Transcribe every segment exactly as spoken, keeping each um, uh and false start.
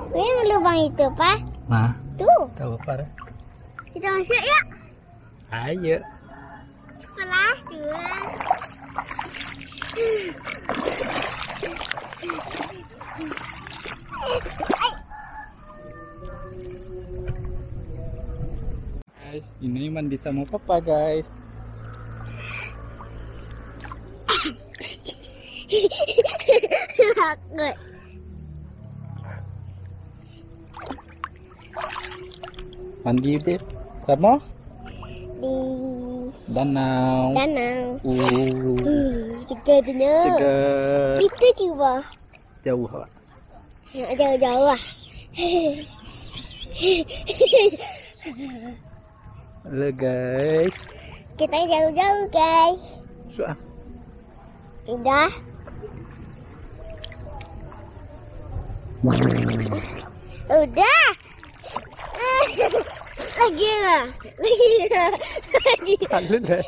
Ini lubang itu, Pak. Nah. Tu. Tahu apa dah? Kita masuk yuk. Ayo. Sebelah dua. Guys, ini mandi sama papa, guys. Takut. Mandi deh sama di danau. Danau. Uh. Uh, segarnya. Segar. Itu coba. Jauh, Pak. Nak jauh-jauh lah. Halo, guys. Kita jauh-jauh, guys. Sudah. Udah. Udah. Lagi lah. Lagi lah. Lagi. Halo, dah.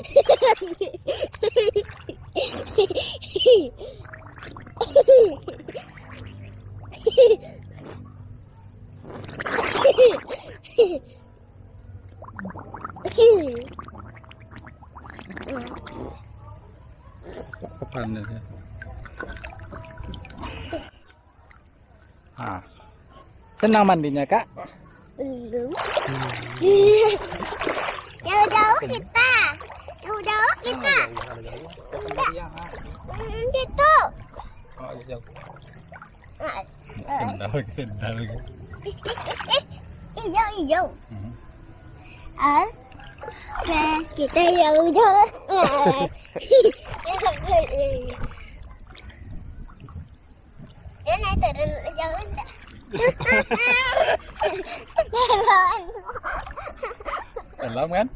Kapan ya? Ah. Senang mandinya, Kak? Belum. Jauh-jauh kita. Jauh-jauh kita. Enggak. Hmm, situ. Ah, kendal, kendal. Ijau, ijau. Hmm. Ah, oke, kita jauh-jauh. Dia naik turun jauh enggak? Dalam. Dalam kan?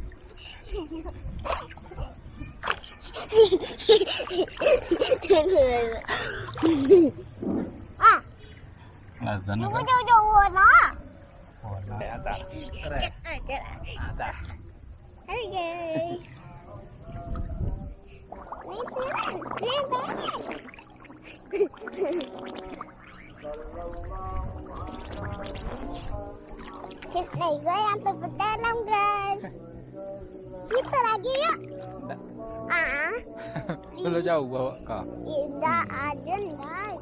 Ah, nah, sana kan? Jauh-jauh warna. Warna. Ada. Ada. Ada. Oke. Ini turun. Ini turun. Kita juga yang terdalam, guys. Kita lagi yuk. Ndak. Ah. Terlalu jauh bawa kau. Tidak ada, guys.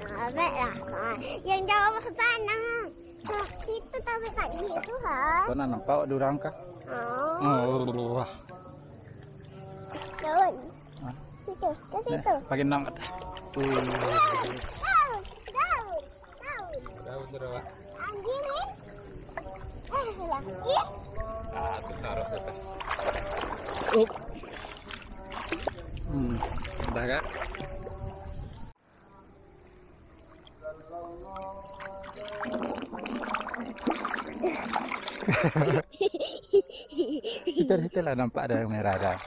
Tarik lah. Ah, yang jauh sana. Tuh, situ tarik lagi itu, ha. Kau nak nampak di orang kah? Oh. Oh, wah. Daun. Hah? Situ, ke situ. Pakai nang. Tuh. Daun, daun, daun. Daun terus, Pak. Ambil ni. Eh, lagi. Ah, tu taruh tu. Up. Hmm, dah, Kak? Situ, situ lah nampak ada yang merah dah.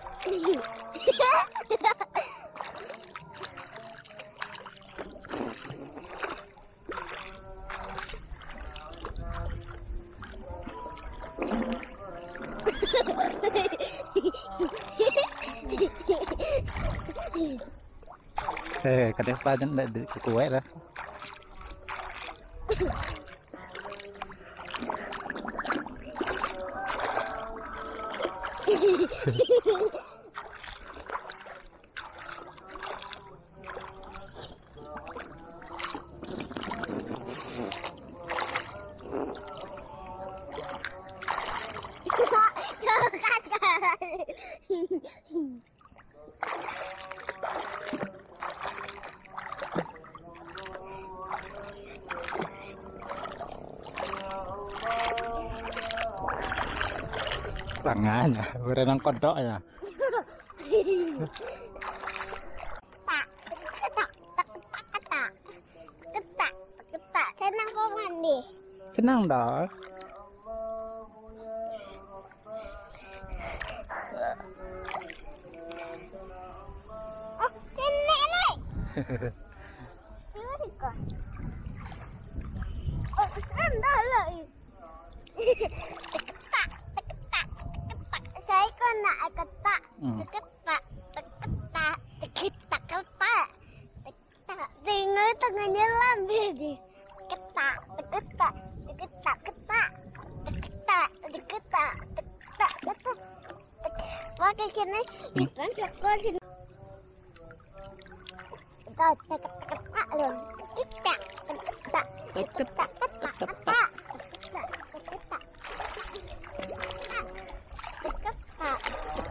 Eh, kadang pajan ndak di-, kuat lah. Tangannya, berenang kodoknya. Tak, tak, tak, tak, tak. Ketak, ketak. Senang kau mandi. Senang dah. Oh, kenek lai. Tiba-tiba. Oh, rendah lai. Teketak, teketak, teketak. Saya kau nak ketak. Hmm. Teketak, teketak, teketak, ketak. Teketak. Teketak. Tengok. Tengah nyelam, Dedi. Ketak, ketak, ketak, ketak, ketak, ketak, ketak, ketak. Pakai kena ikan cakol sini. Ketak, ketak, ketak, ketak, ketak, ketak, ketak, ketak, ketak, ketak. Ketak,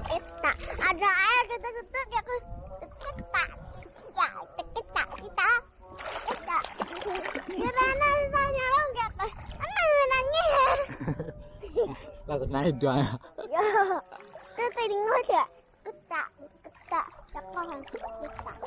ketak. Ada air ketak-ketak, ya, ketak. Ya, ketak, ketak. Ketak. Gimana susahnya lo, nggak, Kak? Emang nangis? Takut naik doang. Ya. Tuh, telinga, Cak. Ketak, ketak, ketak, ketak.